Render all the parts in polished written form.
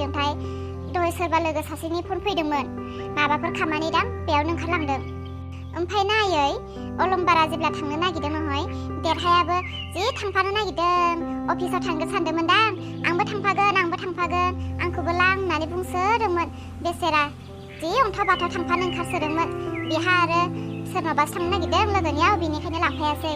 लुबैदोंथाय दहाय सोरबा लोगो सासेनि फन फैदोंमोन माबाफोर खामानि दां बेयावनो ओंखारलांदों ओमफ्राय नायै अलंबारा जेब्ला थांनो नागिरदों नहय देरहायाबो जि थांफानो नागिरदों अफिसाव थांगोन सानदोंमोनदां आंबो थांफागोन आंखौबो लां होननानै बुंसोदोंमोन बेसेरा जि अन्थाव बाथाव थांफानो ओंखारसोदोंमोन बिहा आरो सोरनावबा थांनो नागिरदों लोगोनियाव बेनिखायनो लांफायासै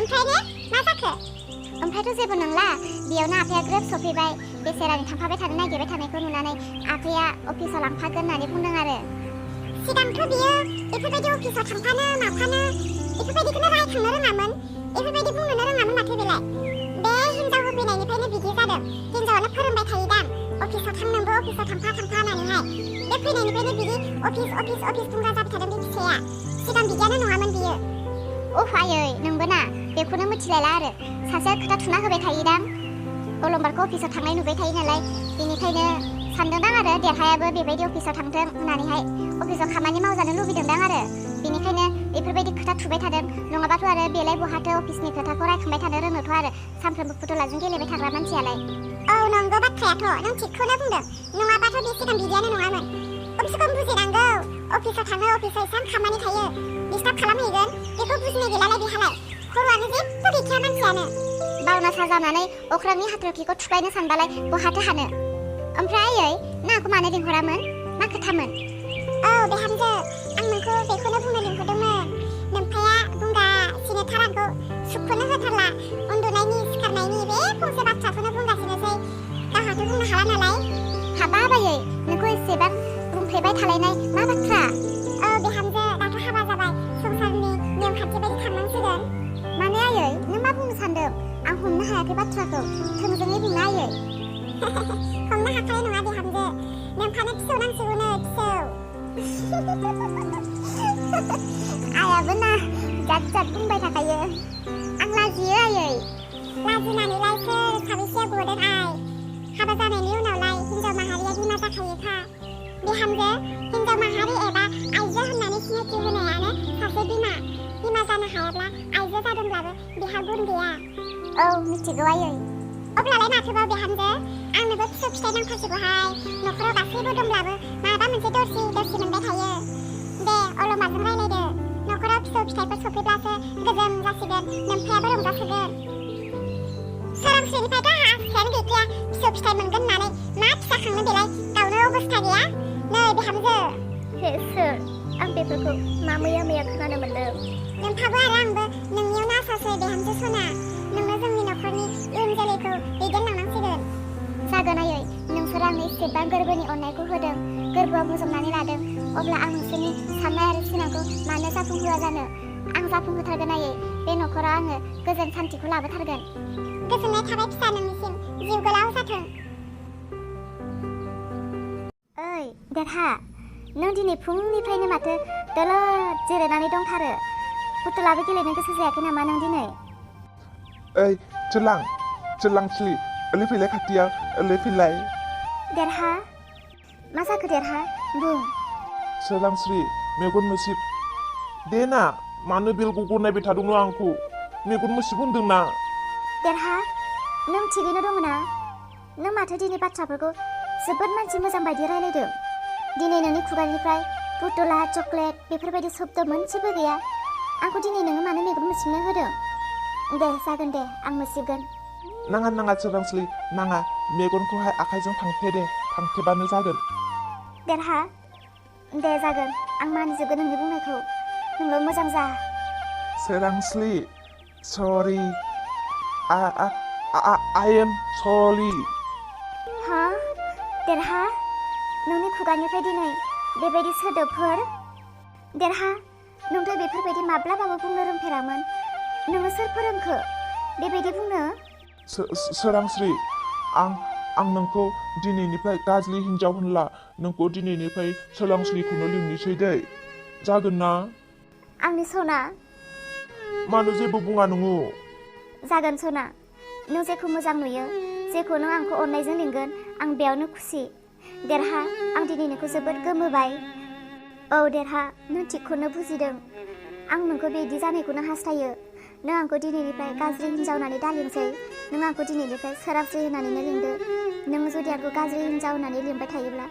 ओमफ्रायनो मा जाखो ओमफ्रायथ' जेबो नंला बेयावनो आफाया ग्रोब सफैबाय बेसेरानि थांफाबाय थानो नागिरबाय थानायखौ नुनानै आफाया अफिसाव लांफागोन होननानै बुंदों आरो सिगांथ' बियो बेफोरबायदि अफिसाव थांफानो माफानो बेफोरबायदिखौनो रायखांनो रोङामोन बेफोरबायदि बुंनोनो रोङामोन माथो बेलाय बे हिनजाव होफैनायनिफ्रायनो बिदि जादों हिनजावानो फोरोंबाय थायो दां अफिसाव थांनोबो अफिसाव थांफा होननानैहाय बे फैनायनिफ्रायनो बिदि अफिस बुंग्रा जाबाय थादों बे फिसाया सिगां बिदियानो नङामोन बियो उफ आयै नोंबो ना बेखौनो मिथिलायला आरो सासेया खोथा थुना होबाय थायोदां अलंबारखौ अफिसाव थांनाय नुबाय थायो नालाय बेनिखायनो सानदोंदां आरो देरहायाबो बेबायदि अफिसाव थांथों होननानैहाय अफिसाव खामानि मावजानो लुबैदोंदां आरो बेनिखायनो बेफोरबायदि खोथा थुबाय थादों नङाबाथ' आरो बेलाय बहाथो अफिसनि खोथाखौ रायखांबाय थानो रोङोथ' आरो सानफ्रोमबो फुथुलाजों गेलेबाय थाग्रा मानसियालाय औ नंगौ बाथ्रायाथ' नों थिगखौनो बुंदों नङाबाथ' बे सिगां बिदियानो नङामोन अफिसखौ बुजिनांगौ अफिसाव थाङो अफिसाव एसेबां खामानि थायो डिस्टार्ब खालामहैगोन बेखौ बुजिनो गैलालाय बेहालाय खर'आनो जेबो गैखाया मानसियानो बावना साजानानै अख्रांनि हाथरखिखौ थुख्लायनो सानबालाय बहाथो हानो ओमफ्राय आयै नांखौ मानो लिंहरामोन मा खोथामोन औ बिहामजो आं नोंखौ बेखौनो बुंनो लिंहरदोंमोन नोमफाया बुंगासिनो थार आंखौ सुखौनो होथारला उन्दुनायनि सिखारनायनि बे फंसे बाथ्राखौनो बुंगासिनोसै गावहाथ' बुंनो हाला नालाय हाबाब आयै नोंखौ एसेबां बुंफ्लेबाय थालायनाय मा बाथ्रा औ बिहामजो दाथ' हाबा जाबाय संसारनि नेम खान्थि बायदि थांनांसिगोन माने आयै नों मा बुंनो सानदों आं हमनो हायाखै बाथ्राखौ थोंजोङै बुंनो आयै हमनो हाखानाय नङा बिहामजो नोमफानो फिसौ नांसिगौनो फिसौ आयाबो ना जाद बुंबाय थाखायो आं लाजियो आयै लाजिनानैलाय सोर साबैसेया गदों आइ हाबा जानायनि उनावलाय हिनजाव माहारिया बिमा जाखायोखा बिहामजो हिनजाव माहारि एबा आइजो होननानै सिनायथि होनायानो सासे बिमा जानो हायाब्ला आइजो जादोंब्लाबो बिहा गुन गैया औ मिथिगौ आयै अब्लालाय माथोबाव बिहामजो आंनोबो फिसौ फिथाइ नांखासिगौहाय न'खराव गासैबो दंब्लाबो माबा मोनसे दरसि मोनबाय थायो दे अलंबारजों रायलायदो न'खराव फिसौ फिथाइफोर सफैब्लासो गोजोन जासिगोन नोमफायाबो रंजासिगोन सोरांस्रिनिफ्रायथ' आंहा आसायानो गैखाया फिसौ फिथाइ मोनगोन होननानै मा फिसा खांनो बेलाय गावनो अबस्था गैया नै बिहामजो हे सोर आं बेफोरखौ मैया खोनानो मोन्दों नोमफाबो आरो आंबो नोंनियावनो आसासै बिहामजो सना नोंनो जोंनि न'खरनि इयुन जोलैखौ दैदेनलांनांसिगोन जागोन आयै नोंसोर आंनो एसेबां गोरबोनि अननायखौ होदों गोरबोआव बोजबनानै लादों अब्ला आं नोंसोरनि साननाय आरो सिमांखौ मानो जाफुंहोआ जानो आं जाफुंहोथारगोन आयै बे न'खराव आङो गोजोन सान्थिखौ लाबोथारगोन गोजोननाय थाबाय फिसा नोंनिसिम जिउ गोलाव जाथों ओइ देरहा नों दिनै फुंनिफ्रायनो माथो दलद जिरायनानै दंथारो फुथुलाबो गेलेनो गोसो जायाखै नामा नों दिनै ओइ चोरलांस्लि ओलै फैलाय खाथियाव ओलै फैलाय देरहा मा जाखो देरहा बुं चोरलांस्रि मेगन मोसिब दे ना मानो बेलग'गौ नायबाय थादों आंखौ मेगन मोसिब होनदों ना देरहा नों थिगैनो दङ ना नों माथो दिनै बाथ्राफोरखौ जोबोद मानसि मोजां बायदि रायलायदों दिनै नोंनि खुगानिफ्राय फुथुला चक्लेट बेफोरबायदि शब्द मोनसेबो गैया आंखौ दिनै नोङो मानो मेगन मोसिबनो होदों दे जागोन दे आं मोसिबगोन नाङा चोरलांस्लि नाङा मेगनखौहाय आखाइजों फांथेबानो जागोन देरहा दे जागोन आं मानिजोबगोन नोंनि बुंनायखौ नोंल' मोजां जा चोरलांस्लि सरि I am sorry हा देरहा नोंनि खुगानिफ्राय दिनै बेबायदि सोदोबफोर देरहा नोंथ' बेफोरबायदि माब्लाबाबो बुंनो रोंफेरामोन नोङो सोर फोरोंखो बेबायदि बुंनो चोरलांस्रि आं नोंखौ दिनैनिफ्राय गाज्रि हिन्जाव होनला नोंखौ दिनैनिफ्राय चोरलांस्लिखौनो लिंनोसै दै जागोन ना आंनि सना मानो जेबो बुङा नोङो जागोन सना नों जेखौ मोजां नुयो जेखौ नों आंखौ अननायजों लिंगोन आं बेयावनो खुसि देरहा आं दिनै नोंखौ जोबोद गोमोबाय औ देरहा नों थिगखौनो बुजिदों आं नोंखौ बेदि जानायखौनो हास्थायो नों आंखौ दिनैनिफ्राय गाज्रि हिन्जाव होननानै दालिंसै नों आंखौ दिनैनिफ्राय सोराबस्रि होननानैनो लिंदो नों जुदि आंखौ गाज्रि हिन्जाव होननानै लिंबाय थायोब्ला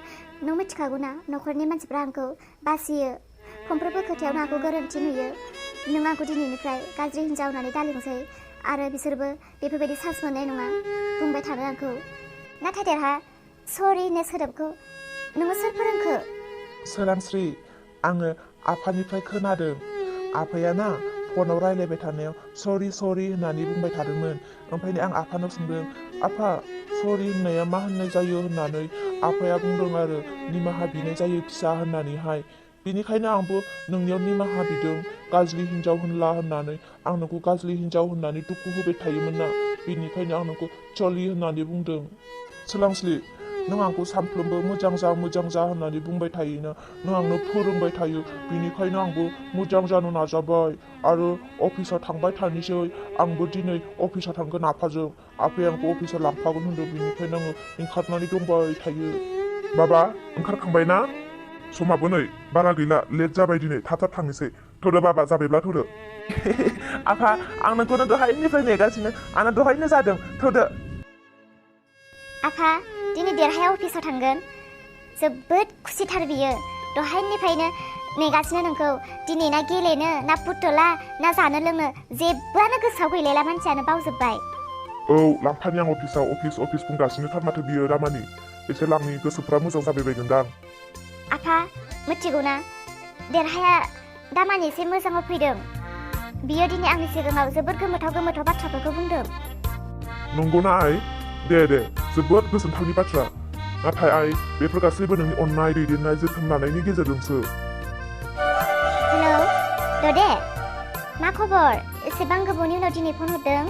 नों मिथिखागौ ना न'खरनि मानसिफ्रा आंखौ बासियो फंफ्रोमबो खोथायावनो आंखौ गोरोन्थि नुयो नों आंखौ दिनैनिफ्राय गाज्रि हिन्जाव होननानै दालिंसै आरो बिसोरबो बेफोरबायदि सान्स मोननाय नङा बुंबाय थानो आंखौ नाथाय देरहा सरि होननाय सोदोबखौ नोङो सोर फोरोंखो सोरांस्रि आङो आफानिफ्राय खोनादों आफाया ना फनाव रायलायबाय थानायाव सरि होननानै बुंबाय थादोंमोन ओमफ्रायनो आं आफानाव सोंदों आफा सरि होननाया मा होननाय जायो होननानै आफाया बुंदों आरो निमाहा बिनाय जायो फिसा होननानैहाय बेनिखायनो आंबो नोंनियाव निमाहा बिदों गाज्रि हिन्जाव होनला होननानै आं नोंखौ गाज्रि हिन्जाव होननानै दुखु होबाय थायोमोन ना बेनिखायनो आं नोंखौ चलि होननानै बुंदों सोरांस्रि नों आंखौ सानफ्रोमबो मोजां जा होननानै बुंबाय थायोना नों आंनो फोरोंबाय थायो बेनिखायनो आंबो मोजां जानो नाजाबाय आरो अफिसाव थांबाय थानोसै आंबो दिनै अफिसाव थांगोन आफाजों आफाया आंखौ अफिसाव लांफागोन होनदों बेनिखायनो आङो ओंखारनानै दंबाय थायो बाबा ओंखारखांबाय ना समाबो नै बारा गैला लेट जाबाय दिनै थाब थांनोसै थौदो बाबा जाबायब्ला थौदो आफा आं नोंखौनो दहायनिफ्राय नेगासिनो आंना दहायनो जादों थौदो आफा दिनै देरहाया अफिसाव थांगोन जोबोद खुसिथार बियो दहायनिफ्रायनो नेगासिनो नोंखौ दिनै ना गेलेनो ना फुटला ना जानो लोंनो जेबोआनो गोसोआव गैलायला मानसियानो बावजोब्बाय औ लांफानि आं अफिसाव अफिस बुंगासिनो थार माथो बियो रामानि एसे लांनि गोसोफ्रा मोजां जाबाय बायगोनदां आफा मिथिगौ ना देरहाया दामानि एसे मोजाङाव फैदों बियो दिनै आंनि सिगाङाव जोबोद गोमोथाव बाथ्राफोरखौ बुंदों नंगौना आइ दे जोबोद गोजोनथावनि बाथ्रा नाथाय आइ बेफोर गासैबो नोंनि अननाय दैदेननाय जोथोन लानायनि गेजेरजोंसो हेलौ ददे मा खबर एसेबां गोबावनि उनाव दिनै फन हरदों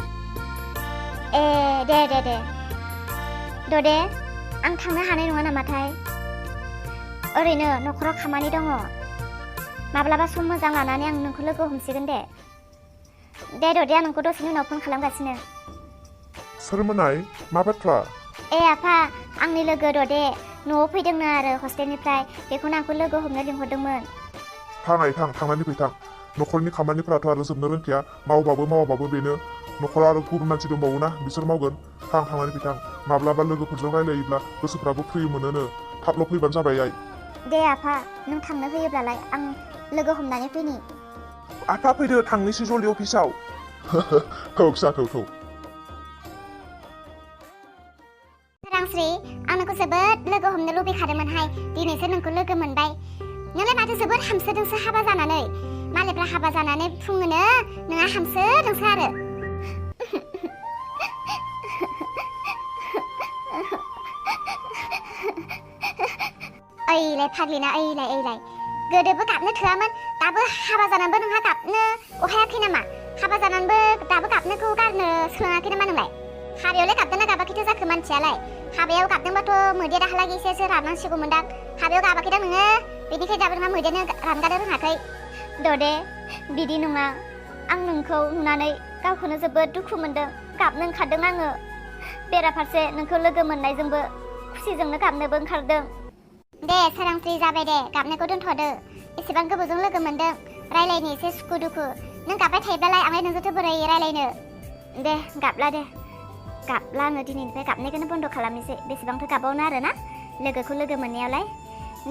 ए दे ददे आं थांनो हानाय नङा नामाथाय ओरैनो न'खराव खामानि दङ माब्लाबा सम मोजां लानानै आं नोंखौ लोगो हमसिगोन दे ददे आं नोंखौ दसेनि उनाव फन खालामगासिनो सोरमोनाय मा बाथ्रा ए आफा आंनि लोगो ददे न'आव फैदोंनो आरो हस्टेलनिफ्राय बेखौनो आंखौ लोगो हमनो लिंहरदोंमोन थांनानै फै न'खरनि खामानिफोराथ' आरो जोबनो रोंखाया मावाबाबो बेनो न'खराव आरो गुबुन मानसि दंबावोना बिसोर मावगोन थांनानै फै माब्लाबा लोगोफोरजों रायलायोब्ला गोसोफ्राबो फ्रि मोनोनो थाबल' फैबानो जाबाय आइ दे आफा नों थांनो होयोब्लालाय आं लोगो हमनानै फैनि आफा फैदो थांनोसै जलदि अफिसाव थौ फिसा थौ सोरांस्रि आं नोंखौ जोबोद लोगो हमनो लुबैखादोंमोनहाय दिनैसो नोंखौ लोगो मोनबाय नोंलाय माथो जोबोद हामसोदोंसो हाबा जानानै मालायफ्रा हाबा जानानै फुङोनो नोंहा हामसोदोंसो आरो ओइलाय फाग्लिना ओइलाय गोदोबो गाबनो थोआमोन दाबो हाबा जानानैबो नोंहा गाबनो अहायाखै नामा हाबा जानानैबो दाबो गाबनोखौ गारनो सोलोङाखै नामा नोंलाय हाबायावलाय गाबदोंना गाबाखैथो जाखो मानसियालाय हाबायाव गाबदोंबाथ' मैदेरा हालागैसो राननांसिगौमोनदां हाबायाव गाबाखैदां नोङो बेनिखायनो दाबो नोंहा मैदेरनो रानगानो रोङाखै ददे बिदि नङा आं नोंखौ नुनानै गावखौनो जोबोद दुखु मोनदों गाबनो ओंखारदों आङो बेराफारसे नोंखौ लोगो मोननायजोंबो खुसिजोंनो गाबनोबो ओंखारदों दे सोरांस्रि जाबाय दे गाबनायखौ दोनथ'दो एसेबां गोबावजों लोगो मोनदों रायलायनो एसे सुखु दुखु नों गाबबाय थायोब्लालाय आंलाय नोंजोंथ' बोरै रायलायनो दे गाबला आङो दिनैनिफ्राय गाबनायखौनो बन्द' खालामनोसै बेसेबांथो गाबावनो आरोना लोगोखौ लोगो मोननायावलाय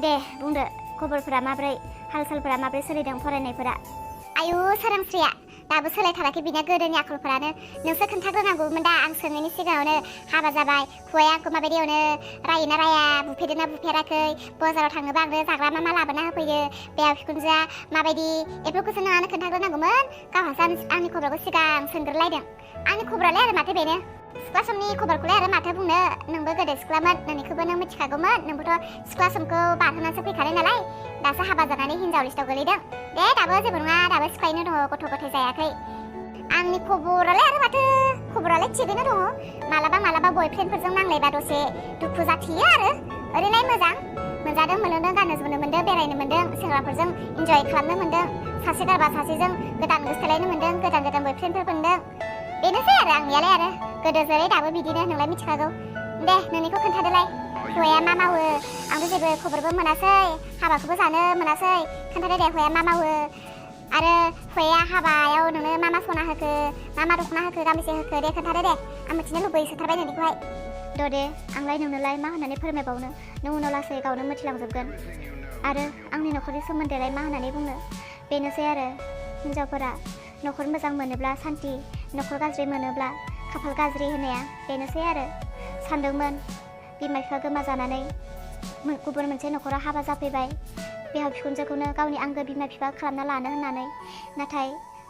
दे बुंदो खबरफोरा माब्रै हाल सालफोरा माब्रै सोलिदों फरायनायफोरा आयु सोरांस्रिया दाबो सोलायथाराखै बिनिया गोदोनि आखलफोरानो नोंसो खोन्थाग्रोनांगौमोन दा आं सोंनायनि सिगाङावनो हाबा जाबाय हौवाया आंखौ माबायदि अनो रायोना राया बुफेरदोंना बुफेराखै बाजाराव थाङोबा आंनो जाग्रा मा लाबोना होफैयो बेयाव बिखुनजोआ माबायदि बेफोरखौसो नोंहानो खोन्थाग्रोनांगौमोन गावहासो आंनि खबरखौ सिगां सोंग्रोलायदों आंनि खबरालाय आरो माथो बेनो सिख्ला समनि खबरखौलाय आरो माथो बुंनो नोंबो गोदो सिख्लामोन नोंनिखौबो नों मिथिखागौमोन नोंबोथ' सिख्ला समखौ बारहोनासो फैखानाय नालाय दासो हाबा जानानै हिनजाव लिस्टआव गोलैदों दे दाबो जेबो नङा दाबो सिख्लायैनो दङ गथ' गथाय जायाखै आंनि खबरालाय आरो माथो खबरालाय थिगैनो दङ मालाबा बयफ्रेन्डफोरजों नांलायबा दसे दुखु जाथियो आरो ओरैलाय मोजां मोनजादों मोनलोंदों गाननो जोमनो मोन्दों बेरायनो मोन्दों सेंग्राफोरजों इन्जय खालामनो मोन्दों सासे गारबा सासेजों गोदान गोसथोलायनो मोन्दों गोदान बयफ्रेन्डफोर मोन्दों बेनोसै आरो आंनियालाय आरो गोदो जेरै दाबो बिदिनो नोंलाय मिथिखागौ दे नोंनिखौ खोन्थादोलाय हौवाया मा मावो आंबो जेबो खबरबो मोनासै हाबाखौबो जानो मोनासै खोन्थादो दे हौवाया मा मावो आरो हौवाया हाबायाव नोंनो मा मा सना होखो, मा मा दख'ना होखो, गांबेसे होखो दे खोन्थादो दे। आं मिथिनो लुबैसोथारबाय नोंनिखौहाय। दे आंलाय नोंनोलाय मा होननानै फोरमायबावनो, नों उनाव लासै गावनो मिथिलांजोबगोन। आरो आंनि न'खरनि सोमोन्दैलाय मा होननानै बुंनो, बेनोसै आरो हिनजावफोरा न'खर मोजां मोनोब्ला सान्थि, न'खर गाज्रि मोनोब्ला खाफाल गाज्रि होननाया बेनोसै आरो। सानदोंमोन बिमा बिफा गोमाजानानै गुबुन मोनसे न'खराव हाबा जाफैबाय, बिहाव बिखुनजोखौनो गावनि आंगो बिमा बिफा खालामना लानो होननानै। नाथाय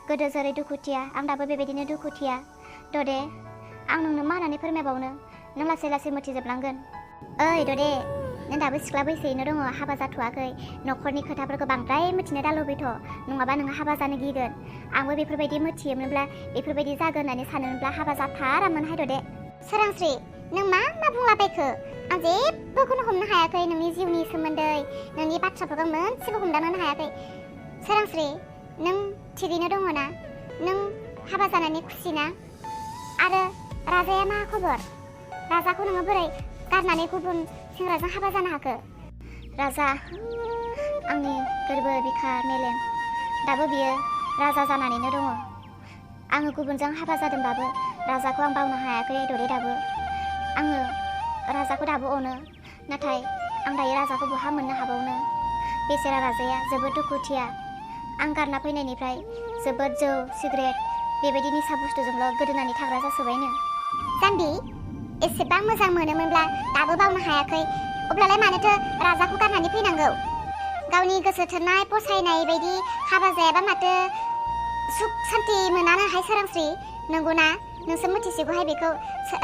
गोदो जेरै दुखुथिया आं दाबो बेबायदिनो दुखुथिया। दे आं नोंनो मा होननानै फोरमायबावनो, नों लासै लासै मिथिजोबलांगोन। ओइ दे नों दाबो सिख्ला बैसोयैनो दङ, हाबा जाथ'वाखै। न'खरनि खोथाफोरखौ बांद्राय मिथिनो दालुबैथ', नङाबा नोङो हाबा जानो गिगोन। आंबो बेफोरबायदि मिथियोमोनब्ला, बेफोरबायदि जागोन होननानै सानोमोनब्ला हाबा जाथारामोनहाय दे। सोरांस्रि नों मा बुंलाबायखो? आं जेबोखौनो हमनो हायाखै, नोंनि जिउनि सोमोन्दै नोंनि बाथ्राफोरखौ मोनसेबो हमदांनो हायाखै। सोरांस्रि नों थिगैनो दङ ना? नों हाबा जानानै खुसि ना? आरो राजाया मा खबर? राजाखौ नोङो बोरै गारनानै गुबुन सेंग्राजों हाबा जानो हाखो? राजा आंनि गोरबो बिखा मेलेम, दाबो बियो राजा जानानैनो दङ। आङो गुबुनजों हाबा जादोंबाबो राजाखौ आं बावनो हायाखै दरे दाबो। आङो राजाखौ दाबो अनो, नाथाय आं दायो राजाखौ बहा मोननो हाबावनो। बेसेरा राजाया जोबोद दुखुथिया। आं गारना फैनायनिफ्राय जोबोद जौ सिगारेट बेबायदि निसा बुस्थुजोंल' गोदोनानै थाग्रा जासोबायनो। जाम्बि एसेबां मोजां मोनोमोनब्ला दाबो बावनो हायाखै, अब्लालाय मानोथो राजाखौ गारनानै फैनांगौ? गावनि गोसो थोनाय फसायनाय बायदि हाबा जायाबा माथो सुख सान्थि मोनानोहाय सोरांस्रि, नंगौना? नोंसो मिथिसिगौहाय बेखौ।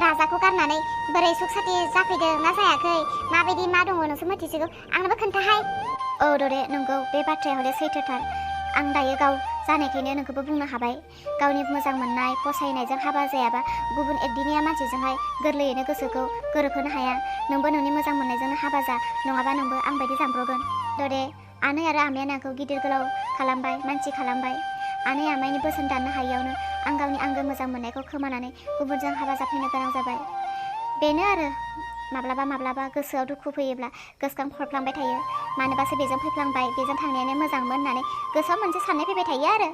राजाखौ गारनानै बोरै सुख सान्थि जाफैदों ना जायाखै, माबायदि मा दङ नोंसो मिथिसिगौ, आंनोबो खोन्थाहाय। औ दे नंगौ, बे बाथ्राया हले सैथोथार। आं दायो गाव जानायखायनो नोंखौबो बुंनो हाबाय। गावनि मोजां मोननाय फसायनायजों हाबा जायाबा गुबुन एकदिनिया मानसिजोंहाय गोरलैयैनो गोसोखौ गोरोबहोनो हाया। नोंबो नोंनि मोजां मोननायजोंनो हाबा जा, नङाबा नोंबो आंबायदि जामब्रगोन। दे आनै आरो आमायानो आंखौ गिदिर गोलाव खालामबाय, मानसि खालामबाय। आनै आमायनि बोसोन दाननो हायियावनो आं गावनि आंगो मोजां मोननायखौ खोमानानै गुबुनजों हाबा जाफैनो गोनां जाबाय। बेनो आरो माब्लाबा गोसोआव दुखु फैयोब्ला गोसोखांहरफ्लांबाय थायो। मानोबासो बेजों फैफ्लांबाय, बेजों थांनायानो मोजांमोन होननानै गोसोआव मोनसे साननाय फैबाय थायो आरो।